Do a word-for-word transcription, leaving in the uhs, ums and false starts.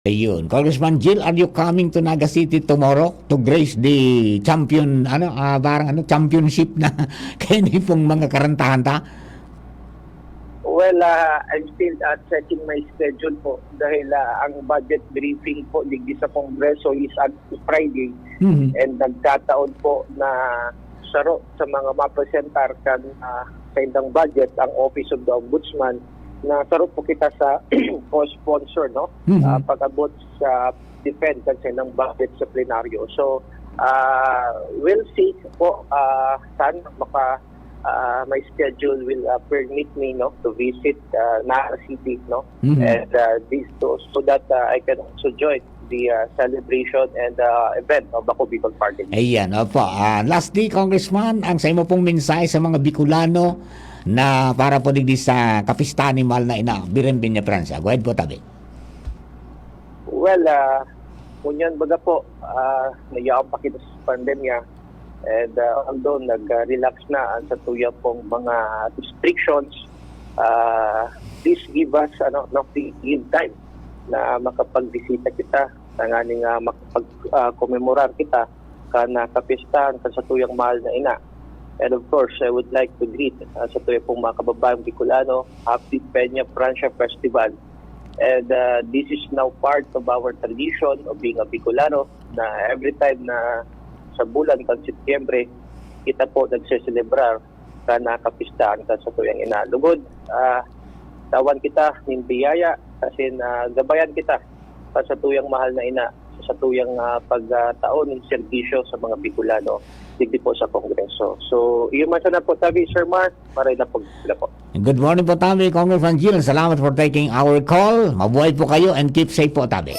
Ayun. Congressman Gil, are you coming to Naga City tomorrow to grace the champion, ano, ah, parang ano, championship na kaini pong mga karantahan ta? Well, uh, I'm still uh, checking my schedule po dahil uh, ang budget briefing po digdi sa Kongreso is on Friday Mhm. and nagkataon po na saro sa mga mapresentar kan uh, sa indang budget ang Office of the Ombudsman na saro po kita sa co-sponsor, no? Mhm. Uh, pag-abot sa defend kan sa indang budget sa plenaryo. So, uh, we'll see po uh, saan maka uh, my schedule will uh, permit me, no, to visit uh, Naga City, no, Mhm. and uh, this so, so that uh, I can also join the uh, celebration and uh, event of Bako Bicol Party. Ayan, opo. Ah, lastly, Congressman, ang sa imo pong mensahe sa mga Bicolano na para po digdi sa kapistahan ni Mahal na Ina, Biren Peña Francia. Go ahead po, tabi. Well, uh, ngunyan baga po, uh, nayaon pa kita sa pandemya and uh, although nag-relax na ang sa tuya pong mga restrictions, uh, please give us, ano, no, please give time na makapagbisita kita, tanganing uh, makapag-commemorar kita kan uh, kapistahan kan sa tuyang mahal na ina. And of course, I would like to greet uh, sa tuya pong mga kababayan Bicolano, Happy Peña Francia Festival. And uh, this is now part of our tradition of being a Bicolano na every time na sa bulan kan Setyembre, kita po nagseselebrar kan uh, kapistahan kan sa tuyang ina. Lugod, uh, tawan kita nin biyaya, asin uh, gabayan kita kan sa tuyang mahal na ina, sa tuyang uh, pagtao nin serbisyo sa mga Bicolano digdi po sa Kongreso. So, iyo man sana po, tabi, Sir Mark, maray na po. Sila po. Good morning po, tabi, Congressman Gil. Salamat for taking our call. Mabuhay po kayo and keep safe po, tabi.